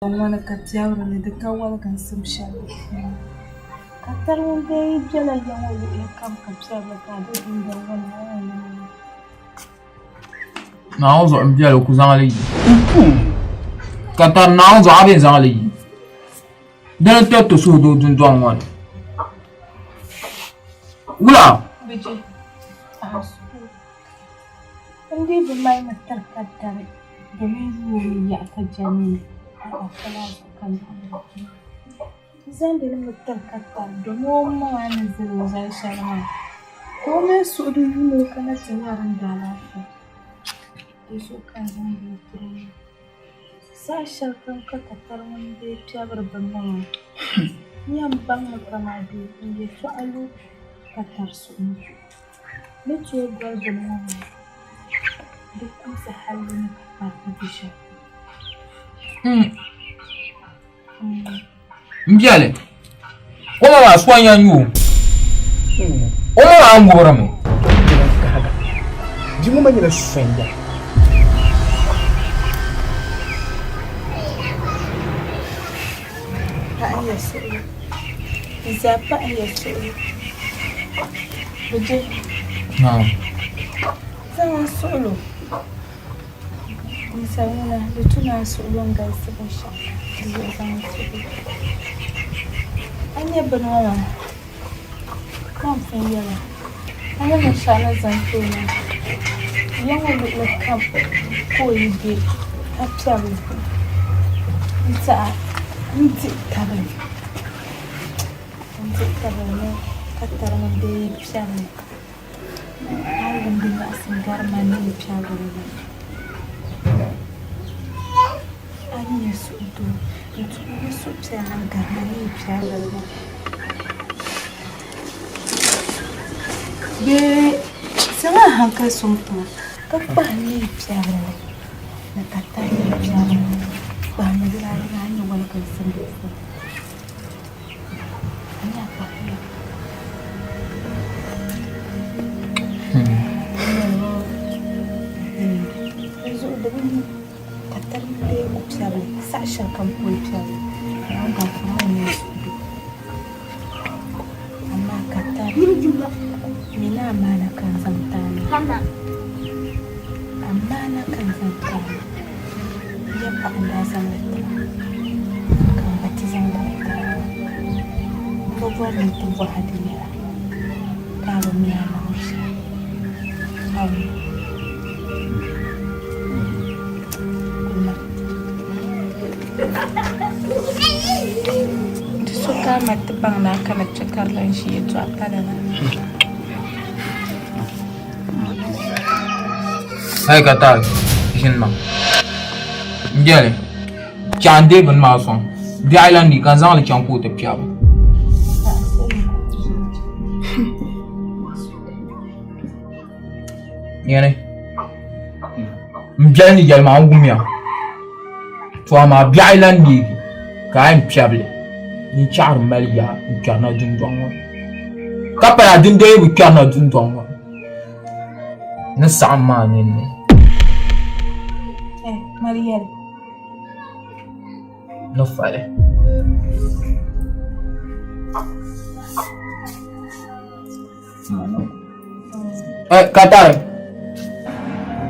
Ŋuni ka piɛbiri li di ka waliginsim shɛli di puuni. Ka tari ŋun dee yi bela ya ŋɔ luɣili kam ka piɛbiri ka a be dundɔŋ ŋɔ ni ŋɔ ni ŋɔ. Naawuni zuɣu m-beli o ku zaŋ li yi. Ka tari Naawuni zuɣu a bee n-zaŋ li yi. Dini n-tiri ti suhudoo dundɔŋ ŋɔ ni. Wula? Bɛ je paɣa suhu. N dii bi mali mi tiri ka dari domin yuui mi yaɣi ka je mi a'a fɔla zuɣu ka zaŋ li ti. N zaŋdi li mi tiri ka dari domin o ma maa ni zali o zali shɛli maa ka o mini suhu di yuuni o kana ti nya din daalaafee. Di zuɣu ka n zaŋdi li tiri o maa. Saha shɛli kam ka katari ŋun dee piɛbiri bini maa, n yɛn baŋmi kaman dee n yɛtɔɣa lu katari suhu ni. Ni tooi doli bini ŋɔ maa di kumsi halli ni ka kpariti di shɛm. M biɛli, o ma maa so n-yɛn nyu o, o ma maa ŋubirimi. Bia ŋɔ ma nyɛla sonya. Paɣiya suɣili. Di zaa paɣiya suɣili. Bɛ je. Naam. Zaŋ n suɣilo. Ninsal ŋuna di tu ni a suɣilo n-galisi binshɛɣu di zuɣu zaŋ n suɣilo. A nya bini ŋɔ maa, man pun yɛli a, a ni binshɛɣu ni zaŋ ti o maa, ya ŋɔ luɣili kam ka o yi be ka piɛbi li n-tiɛha n-dihi tabili n-dihi tabili ni ka tari ŋun bee yi piɛbi li. A yi wum di nyaɣisim gari ma ni yi piɛbiri li. A ni nya suhudoo n-tuhi ni suhupiɛlli n-gari ma ni yi piɛbiri li maa. Bee zaŋ a haŋkali sɔŋ tiŋa ka kpahi ni yi piɛbiri li ni ka tari yi piɛbiri li. Kpahimi di daa a ni nya waliginsim di puuni. M bi bɔri ni ti bɔha di yɛla ka a bi mi a niŋ shɛli. A wum? Gulima. Di so ka a ma ti baŋ ni a kana kpe ka di lan ʒi yɛtɔɣa pala na. Hey ka taai ʒini ma. M biɛli. Chaŋ n-deei bini maa sɔŋ. Biɛɣu yi lan neei ka n zaŋ li chaŋ ka o ti piɛbi. Nyini, m biɛli ni yɛli maa n wumya. To amaa biɛɣu yi lan neegi ka a yɛn piɛbi li nyin chaɣiri mali yaa n-kpɛrina dundɔŋ ŋɔ ni. Ka pala dindɔya bi kpɛrina dundɔŋ ŋɔ ni. Ni saɣim maa ninni. Ni fali. Katari,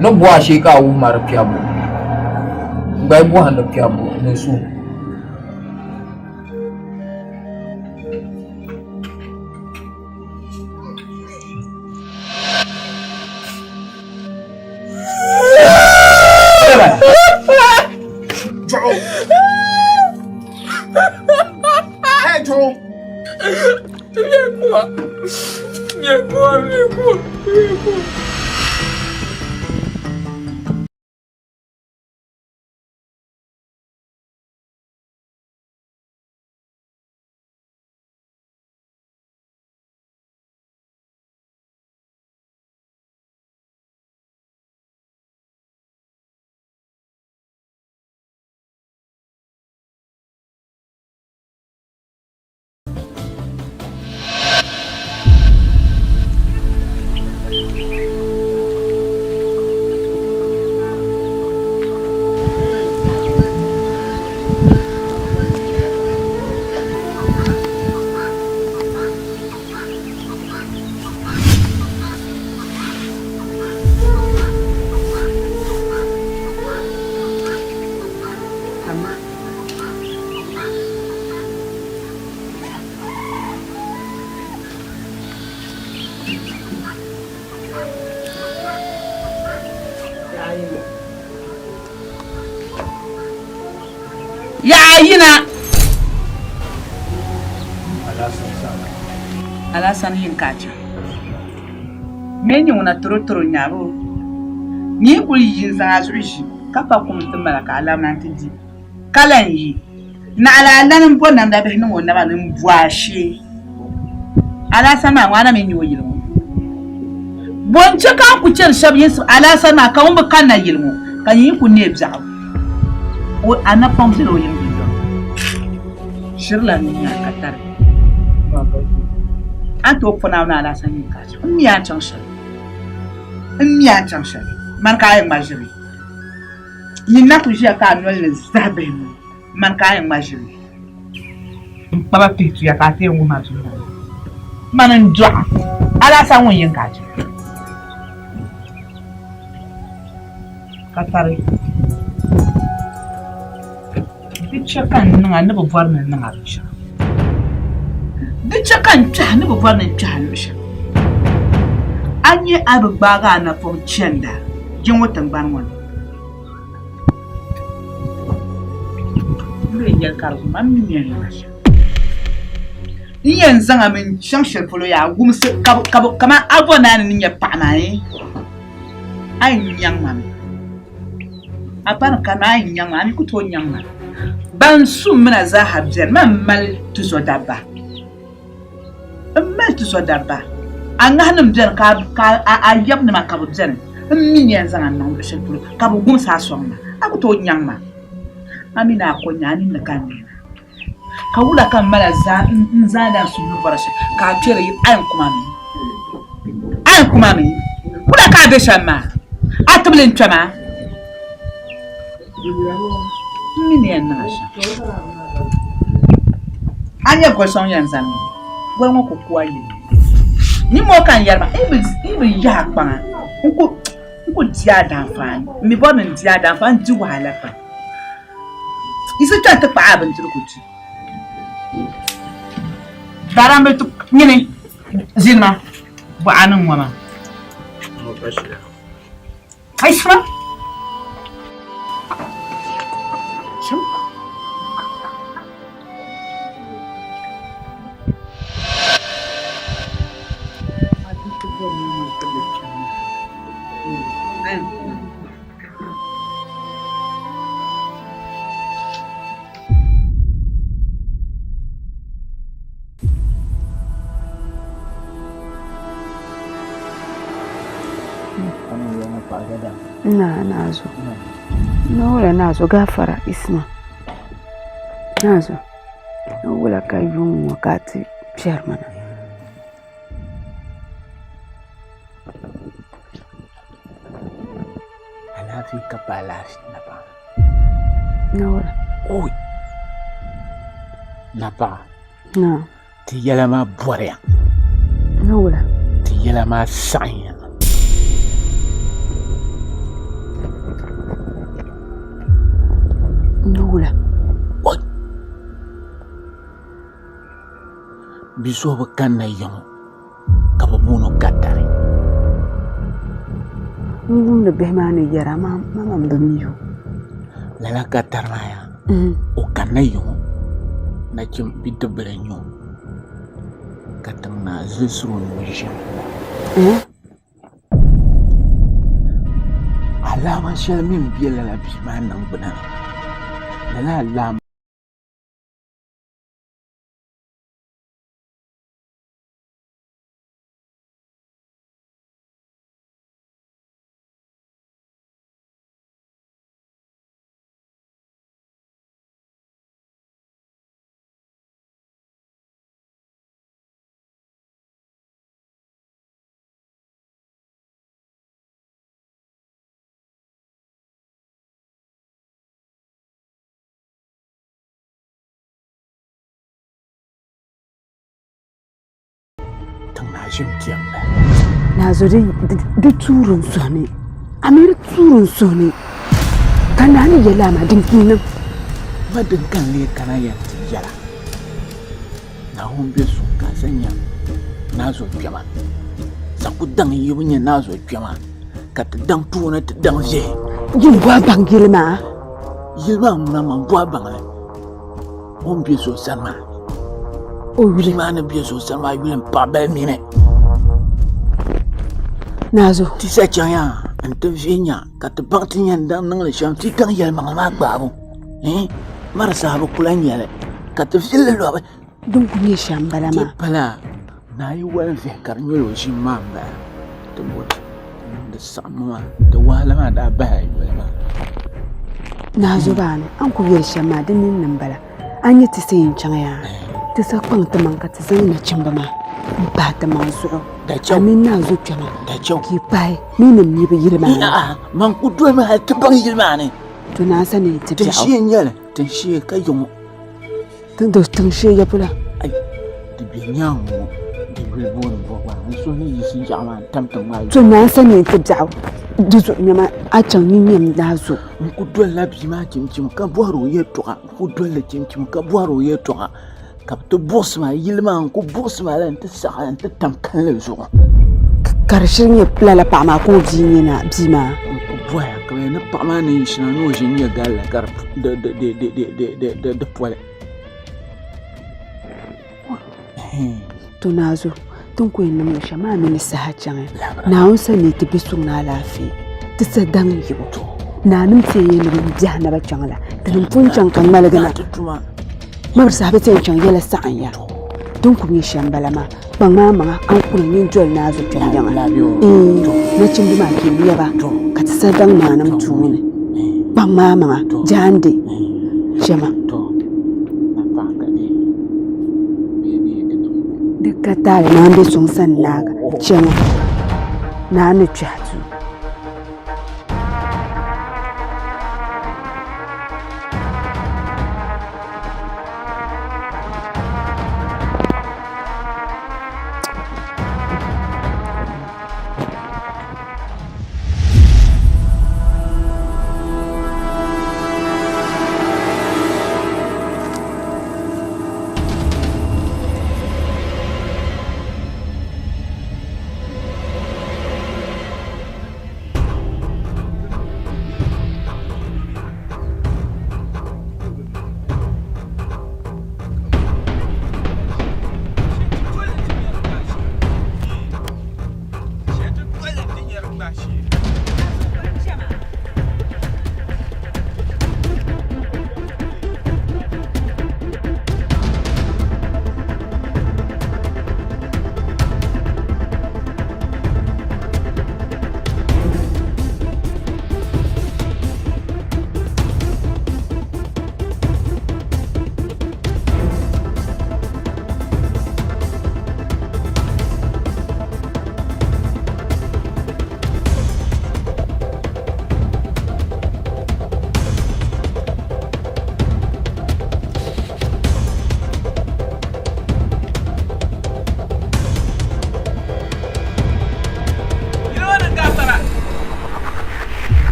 ni bɔhi a shee ka a wuhi ma di piɛbbu. N gba yi bɔhi ni piɛbbu ni n suhu. Yaa yina! Alasan yin ka a chaŋ. Mɛ nyɛ ŋuna torotoro nyabu nyɛ kuli yi n-zaŋ a zuɣu ʒi ka pa kum ti mala ka a labina nti di ka lan yi. Naɣila a lan m-bo namda bihi niŋ o naba ni m-bo a shee. Alasan maa ŋɔ a na mi nya o yili ŋɔ. Bo n-chɛ ka n ku chani shɛba yinsi Alasan maa ka ŋun bi kanna yili ŋɔ ka nyin yi ku neei biɛɣu o a napɔŋ bela o yiŋ dundɔŋ ni. Shirila n nya ka tari a ni tooi pɔna ni Alasan nyin ka a chaŋ. M mi a ni chaŋ shɛli. M mi a ni chaŋ shɛli. Mani ka a yɛn ŋma ʒiri. Nyin na ku ʒiya ka a noli ni zahi bihi ŋɔ. Mani ka a yɛn ŋma ʒiri. N kpaba pihituya ka a ti yɛn wuhi ma dunia ŋɔ. Mani n-dɔɣi Alasan ŋun yɛn ka a chaŋ. Ka tari di chɛ ka n niŋ a ni bi bɔri ni n niŋ a binshɛɣu. Di chɛ ka n kpɛhi a ni bi bɔri ni n kpɛhi a luɣ shɛli. A nya a bi gbaagi a napɔŋ chɛnda ya ŋɔ tiŋgbani ŋɔ ni. N yɛn yɛli ka di wum a mi ni yɛn niŋ shɛm. N yɛn zaŋ a mi n-chaŋ shɛli polo yaa wumsi kaman a bɔri ni a ni nya paɣa maa ee a yi nyaŋ ma mi. A pa ni kanna a yi nyaŋ ma a mi ku tooi nyaŋ ma. Ban su m mina zaaha beni man mali tizɔdabba. M mali tizɔdabba. A ŋahinim beni ka a yabinima ka bɛ beni. M mi ni yɛn zaŋ a niŋ luɣ shɛli polo ka bɛ wumsi a sɔŋ ma. A ku tooi nyaŋ ma. A mi ni a ko nya a ninni ka n neena. Ka wula ka m mali n zaanda n suhu ni bɔri shɛli ka a kpɛri a yɛn ku ma mi? A yɛn ku ma mi? Wula ka a be shɛm maa? A tibili n-kpe maa? M mi ni yɛn niŋ a shɛm. A nya goli sɔŋ yɛn zani ŋɔ, goli ŋɔ ku ku a yili. Nimmoo ka n yɛri maa, n yi bi yahi a kpaŋa, n ku di a daanfaani. M mi bɔri ni n di a daanfaani, n di wahala pam. Yi si kpɛri ti kpahi a bindirigu di. Daadam ti nyini zinima bɔɣa ni ŋɔ maa. Ayisima. Na nazo. Na wula nazo gafara isma. Nazo. Na wula ka yuŋ ŋɔ ka ti kpɛri mana. Alaafee ka pa alaafee napaɣa. Nawura. Oi! Napaɣa. Naam. Ti yɛla maa bɔriya. Nawura. Ti yɛla maa saɣinya. Nawura. Oi! Bi so bi kanna yiŋɔ. ka bɛ booni o Katari. N wumdi bihi maa ni yɛra amaa man bi mi o. Lala Katari maa yaa, o kanna yiŋɔ nachim bidibila n-nyɛ o ka tiŋ naa zilisiri o ni o ʒim. Alaama shɛli mi m-be lala bia maa niŋgbuna ni. Lala alaama. Tiŋ naa ʒim kpɛm ba. Naa zo di tuuri n suhu ni a mi di tuuri n suhu ni ka naa ni yɛli a maa din kuli niŋ. Ma din ka n lee kana yɛn ti yɛla Naawuni be suŋ ka a sa nya naa zo kpɛma sa ku daŋ yibu nya naa zo kpɛma ka ti daŋ tooni ti daŋ ʒihi. Yin bɔhi baŋ yili maa. Yili maa ŋuna man bɔhi baŋli. O ni be so sani maa, o yuli maa ni be so sani maa yuli m-paɣi bali mini. Naazo. Ti sa chaŋ ya nti vihi nya ka ti baŋ ti yɛn daŋ niŋli shɛm ti daŋ yɛlimaŋli maa gbaabu. Marisa bi ku lahi nya li ka ti villi lɔbi. Din kuli nyɛ shɛm m-bala maa. Ti pala naa yi wali vihi ka di nyɛla o ʒim maa m-bala. Ti bɔri di saɣimmi maa, di wahala maa daa bahila yoli maa. Naa Zubaani, a ni kuli yɛli shɛm maa di nini ni m-bala. A ni nyɛ ti sa yɛn chaŋ yaa, ti sa kpaŋ ti maŋ ka ti zaŋ nachimba maa m-pahi ti maŋ zuɣu. A mini Naa Zokpɛma ka yi pahi mi nim yibu yili maa ni. A'a, man ku dolimi hali ti baŋ yili maa ni. To naa sa ni ti biɛɣu. Tinshee n-nyɛ li, tinshee ka yiŋɔ. Tinshee ya pula. Ai, di be nyaŋ ŋɔ, di yuli booni bɔgba, n suhu ni yiɣisi yaɣa maa n-tam tiŋ maa. To naa sa ni ti biɛɣu, di zuɣu nyama a chaŋ nyin nyam daa zo. N ku dolila bia maa chimchim ka bɔhiri o yɛltɔɣa, n ku dolli chimchim ka bɔhiri o yɛltɔɣa. Ka bɛ ti buɣisi ma yili maa n-ku buɣisi ma la nti saɣi nti tam kalinli zuɣu. Ka di shiri nyɛ lala paɣa maa ka o bia nyɛ naa bia maa. N ku bɔhaya ka bɛ yɛli ni paɣa maa ni yiɣisina ni o ʒi n-nyɛ galli ka di poli. To Naazo, ti ni ku yɛn niŋdi shɛm maa mi ni saha chaŋ Naawuni sani ni ti be suŋ ni alaafee ti sa daŋ yibu. Nanim ti yɛn ni bɛ biɛhi na ba chaŋ la, tinim pun chaŋ ka ŋmaligi na. Mabiri saha bɛ ti yɛn chaŋ yɛla saɣim ya. Din kuli nyɛ shɛm bala maa, kpaŋ maa maŋa a ni kuna nyin doli naa zo kpɛm yiŋa. Iin, nachimba maa ka yi ba ka ti sa daŋ nanim tuuni. Kpaŋ maa maŋa, jaande, chɛma. Di ka taali naa m-be suŋ sani naaga, chɛma, naa ni kpɛhi duu.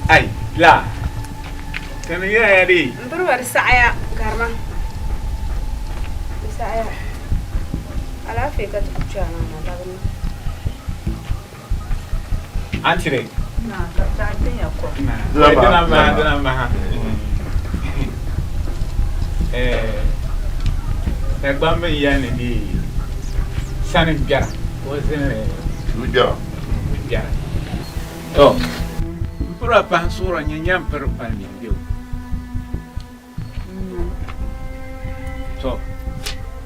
Ai, la. Tani yɛya di. M biriba di saɣaya garima. Di saɣaya. Alaafee ka ti ku kpe a maa na labina. Antire. Dagbamba n yɛli ni di sani gbɛra ka o zinli gbɛra. To m piri pahi n suhuri nyɛ nyɛ m piri kpalim bɛ o. To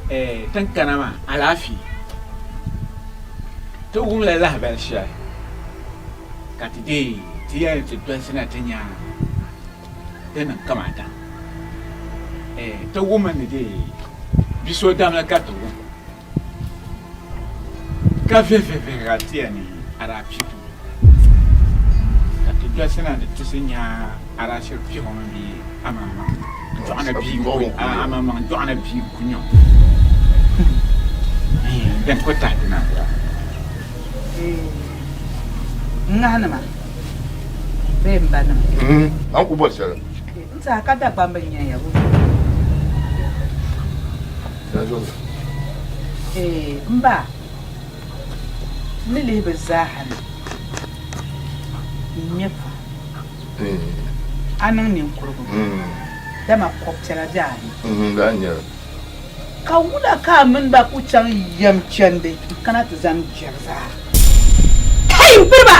tin kana maa alaafee ti wumla lahabali shɛli ka ti deei ti yɛli ni ti dolisi na ti nya di niŋ kamata ti wummi ni deei bi so damli ka ti wum Ka vihivihi ka ti yɛn ni a daa kpi o, ka ti dolisi na ni ti ti nya a daa shiri kpi o mi bee amaŋmaŋ dɔɣi na bia n-ku nya o. Din ku tahi ti na m-bala. N ŋahinima bee m banima. A ni ku bɔri shɛli. N saha ka Dagbamba n-nyɛ ya bɛ. Ee, m ba, n ni lihi bɛ zaaha ni, n ŋme pam. A niŋ ninkurugu, dama kɔbipiɛla be a ni. Ka wula ka a mini ba ku chaŋ yɛm chandi n-kana ti zani jɛri zaa? Kai m piri ba!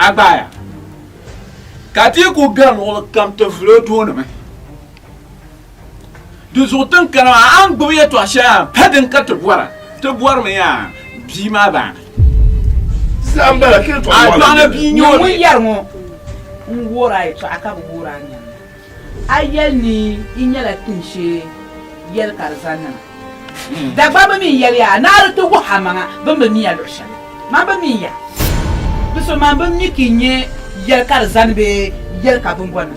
A gbaaya ka ti ku gari luɣili kam ti vuli o tooni mi. Di zuɣu ti ni kana maa a ni gbubi yɛtɔɣ shɛli maa pa din ka ti bɔra. Ti bɔrimi yaa bia maa baani. A dɔɣi ni bia n-nyɛ o Ŋun yɛri ŋɔ n-woor a yɛtɔɣa ka bi woor a nyaŋ. A yɛli ni yi nyɛla tinshee yɛli ka di zani nima. Dagbamba mi n-yɛli ya, ni a di ti wuhi a maŋa bɛ ni bi mi ya luɣ shɛli. Man bi mi ya. Di so man bi mi ka yi nyɛ yɛli ka di zani bee yɛli ka bimbɔnima.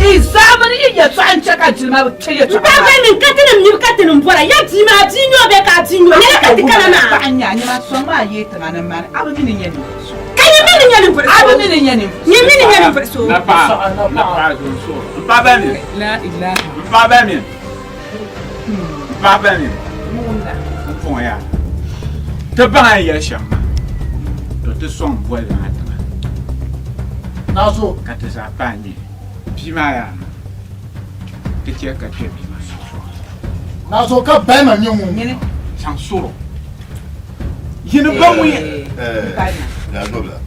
Yi zaa mini yi yɛtɔɣa n-chɛ ka jilima bi kpe yɛtɔɣa maa ni. M pa bɛ mi ka tinim nib ka tinim bɔra ya bia maa, bia nyɛ o bee ka a bia nyɛ o? Lala ka ti kana maa. Paɣa n-nyɛ a, nyama sɔŋ maa yeei tiŋa ni mani, a bi mi ni nyɛ ninvuɣ so. Ka nyɛ mi ni nyɛ ninvuɣ so. A bi mi ni nyɛ ninvuɣ so. Nyɛ mi ni nyɛ ninvuɣ so. Na paɣa, na paɣa zuŋ so. M paɣa bɛ mi. M paɣa bɛ mi. M paɣa bɛ mi. M puŋ ya. Ti baŋ a ni yɛli shɛm maa, to ti sɔŋ boli maa tiŋa. Nazo. Ka ti zaa paai nya bia maa yaa maa. Ti chɛ ka kpe bia maa sunsuuni. Nazo ka bɛma nyɛ ŋun. Zaŋ soro. Yini ba ŋun yɛn. Naazobila,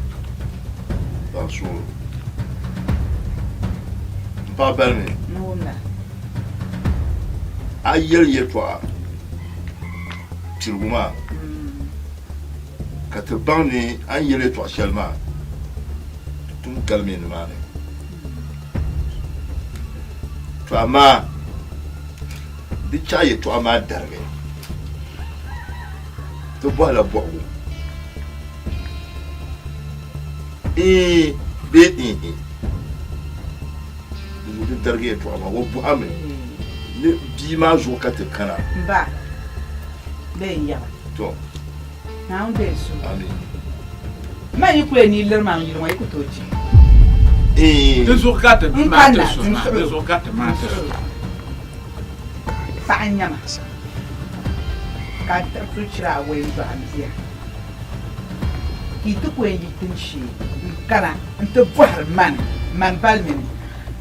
zaŋ suɣulo m-paɣi balimi a yɛli yɛltɔɣa piligu maa ka ti baŋ ni a ni yɛli yɛltɔɣa shɛli maa di tum galimi nimaani. To amaa di chaɣ yɛtɔɣa maa darigi. Ti bɔhila bɔhigu, Iin bee iihi? Di zuɣu ti darigi yɛtɔɣa maa, o bɔhimi ni bia maa zuɣu ka ti kana. M ba, bee n yaba. To. Naawuni bee n suhu. Amin. M ma yi kuli ni yi liri ma n yili ŋɔ, yi ku tooi chɛ. Iin. Di zuɣu ka ti N maa ti kanna, suhu n maa, di suhu. zuɣu ka ti maa ti suhu. Paɣa n-nyɛ ma, ka n tiɣi pilichira awɔi n-dɔɣi m bia, ka yi ti ku yɛn yi tinshee n-kana nti bɔhiri mani, mani balimini,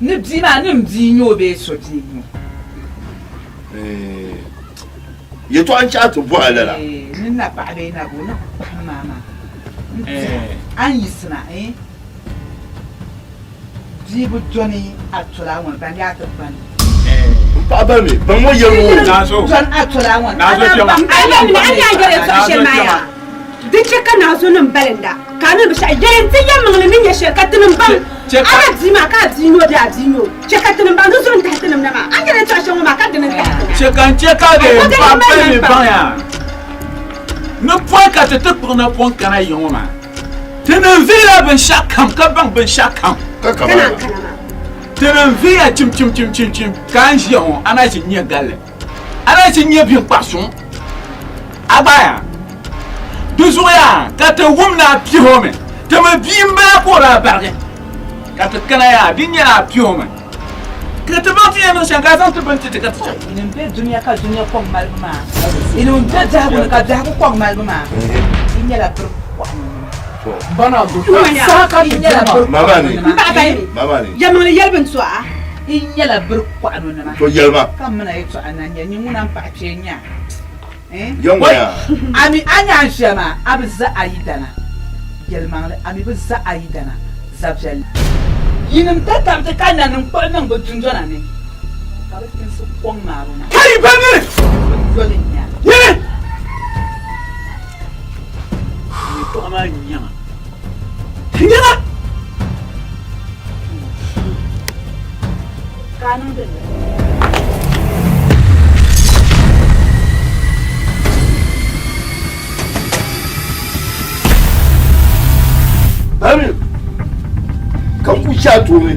ni bia maa ni m bia n-nyɛ o bee so bia n-nyɛ o. Yɛtɔɣa n-chaɣ ti bɔhi a lala. Ni napaɣa bee naboo ni ku kpahim ma maa n-tiɛhi a ni yiɣisina, eh. Bia bi dɔni a tolaa ŋɔ ni, ban yaa ti bani. M paɣa bali mi, ban ŋɔ yɛli ŋɔ. Dɔni a tolaa ŋɔ ni, a naan baŋ M paɣa bali mi, a ni yaa yɛli yɛltɔɣa shɛli maa yaa. Di chɛ ka naazonim balinda, ka a niŋ binshɛɣu yɛli nti yɛlimaŋli ni nyɛ shɛli ka tinim baŋ a la bia maa, ka a bia nyɛ o bee a bia nyɛ o. Chɛ ka tinim baŋ, di zuɣu n-tahi tinim na maa. A ni yɛli yɛltɔɣa shɛli ŋɔ maa, ka dini n-tahi ti na. Chɛ ka n chɛ ka bɛ m paɣa bali mi baŋ ya ni pɔi ka ti ti kpuɣi napɔŋ kana ya ŋɔ maa. Tinim vihila binshɛɣu kam ka baŋ binshɛɣu kam. Ka kamana. Tinim vihiya chimchimchimchimchim ka a ni ʒiya ŋɔ a na ʒi n-nya galli. A na ʒi n-nya biŋkpaɣisuŋ. A gba yaa. Di zuɣu yaa ka ti wum ni a pihi o mi. Ti mi bia m-bala ka o daa barigi. Ka ti kana yaa di nyɛla a pihi o mi. Ka ti baŋ ti yɛn niŋ shɛm ka a zaŋ ti bini ti ti ka ti chaŋ. Yinim be dunia ka dunia kɔŋ malibu maa. Yinim be biɛhigu ni ka biɛhigu kɔŋ malibu maa. Yi nyɛla biri kɔɣinima. Yi nyɛla biri kɔɣinima. Yɛlimaŋli yɛli bini tɔɣa. Yi nyɛla biri kɔɣinima. To yɛlima. Ka m mina yɛtɔɣa na n-nyɛ nyin ŋuna m-paɣi kpee n-nya a. Yɛŋɔya. A mi a nya a ni ʒiya maa, a bi za a yidana. Yɛlimaŋli, a mi bi za a yidana zabiɛlli. Yinim tatabiti ka nanim kpuɣi niŋ bɛ dundɔna ni, ka bɛ tinsi kɔŋ maabu maa. Ka yi ba nini! Bɛ yoli n-nya. Nini! Yɛtɔɣa maa nyaŋa. Nyaŋa! Ka a niŋdi li. Bami ka n ku ʒe a tooni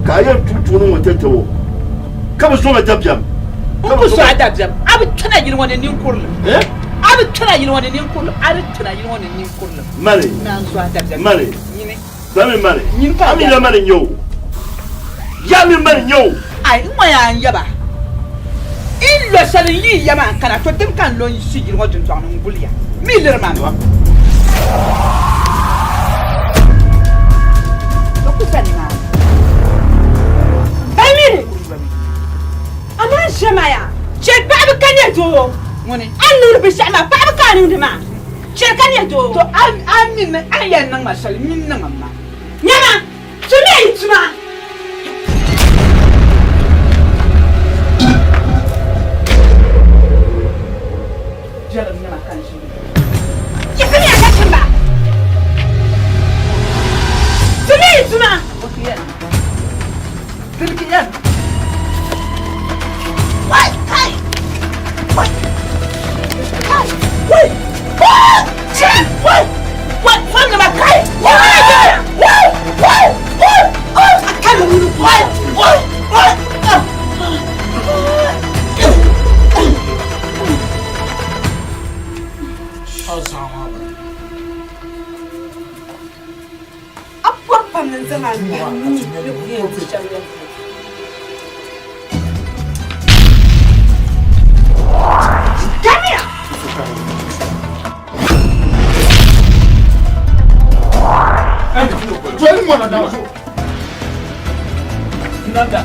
ka a yɛn tum tuuni ŋɔ tatabo ka bi sɔŋ a dabiɛm. N ku sɔŋ a dabiɛm. A bi kpɛna yili ŋɔ ni ninkurili. A bi kpɛna yili ŋɔ ni ninkurili. A di kpɛna yili ŋɔ ni ninkurili. Mali. Naan sɔŋ a dabiɛm. Mali. Nyini. Bami mali. Nyini ka A mi la mali n-nyɛ o. Ya mi mali n-nyɛ o. Ai, n ŋɔ yaa n yaba. N lo shɛli n yi ya maa n-kana, to dim ka n lo n-ʒi yili ŋɔ dundɔŋ ni n-guli ya. Mi liri ma mi. Bɛ ku za nimaani. Bami! Amaa n ʒe ma yaa, chɛ paɣiba ka nyɛ doo. Ŋuni? A ni niŋdi binshɛɣu maa, paɣiba ka a niŋdi maa. Chɛ ka nyɛ doo. To a a mini a ni yɛn niŋ ma shɛli, nyin niŋm ma. Nyama, tummiya yi tuma. Jɛlim nima ka n ʒi ni. Yiɣisimiya ka chimba. Tummiya yi tuma. O ti yɛn tiligi yɛn. Wai, kai! Wai! Kai! Wai! Wai! Chim! Wai! Wai! Fam nima kai! Wai! Wai! Wai! Wai! Wai! A kai ma wuni wai! Wai! Wai! A pɔri pam ni n-zaŋ a bahi nuu ni ku yɛn ti shɛm yɛm polo. Kamiya! Doli ŋɔna daa zo. Nanda.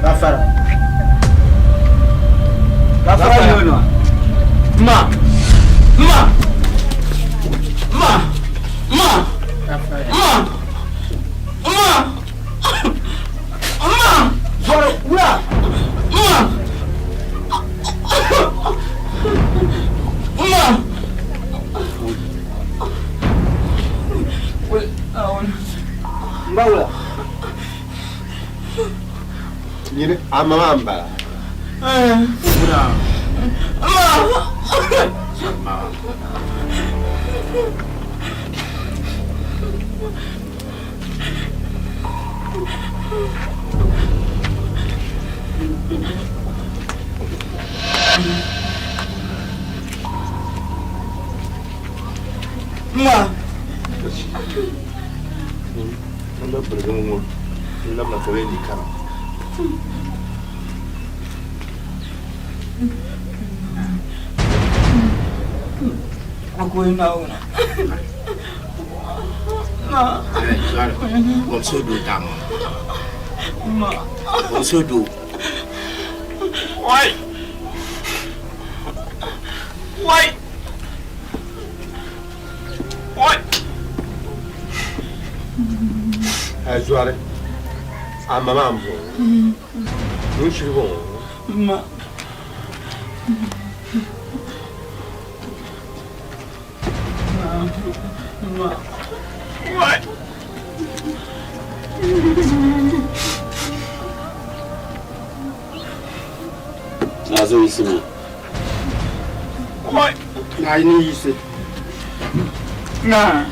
Gafara. Gafara yono. Ma. Ma. Ma. Ma. Ma. Ma. Ma. Zɔri wula. Ma. Ma. M ba wula? Nyini a ma maa m-bala. Wula. Ma. Ma. N bɛ birigi ŋɔ n labina ka bɛ ni kana. O suhu doo. Wai! Wai! Wai! A zɔri a ma maa m-bɔŋɔ. Ŋun shiri bɔŋɔ. Ma. Naa zo yiɣisimi. Naa yi ni yiɣisi. Naa.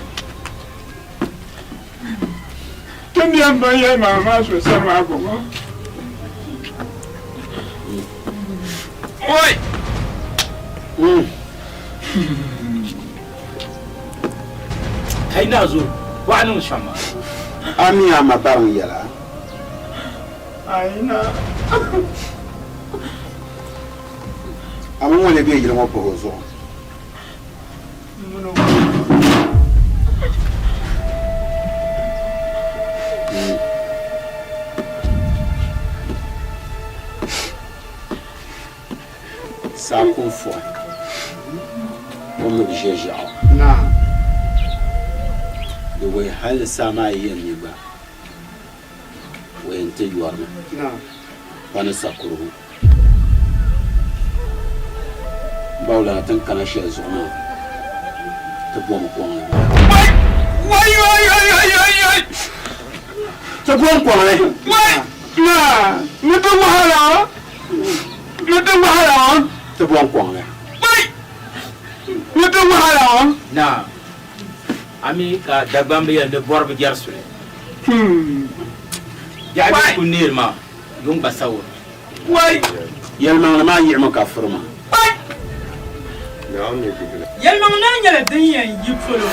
Ti ni yɛn baŋ yɛlimaŋli maa so sani maa bɔŋɔ. Oi! Kai naa zo, bɔɣa niŋ shɛm maa. A mi a ma bariŋ yɛla? Ai naa. A mi ŋɔ lee be yili ŋɔ pahi o zuɣu? Saa ku n-fuɣi o mi bi ʒe ʒiɛɣu. Di wuhi hal ni saa maa yi yɛn mi gba, o yɛn ti yɔrimi pa ni sakurugu. Bawulana ti ni kana shɛli zuɣu maa ti bom kɔŋ li. Ti bom kɔŋ li. Ti bom kɔŋ li. Naa, a mi ka Dagbamba yɛli ni bɔri bi jɛri suli. Biɛɣu din kuli neeri maa, yuŋ gba sawuri. Yɛlimaŋli maa yiɣimi ka furi ma. Yɛlimaŋli maa nyɛla din yɛn yi polo.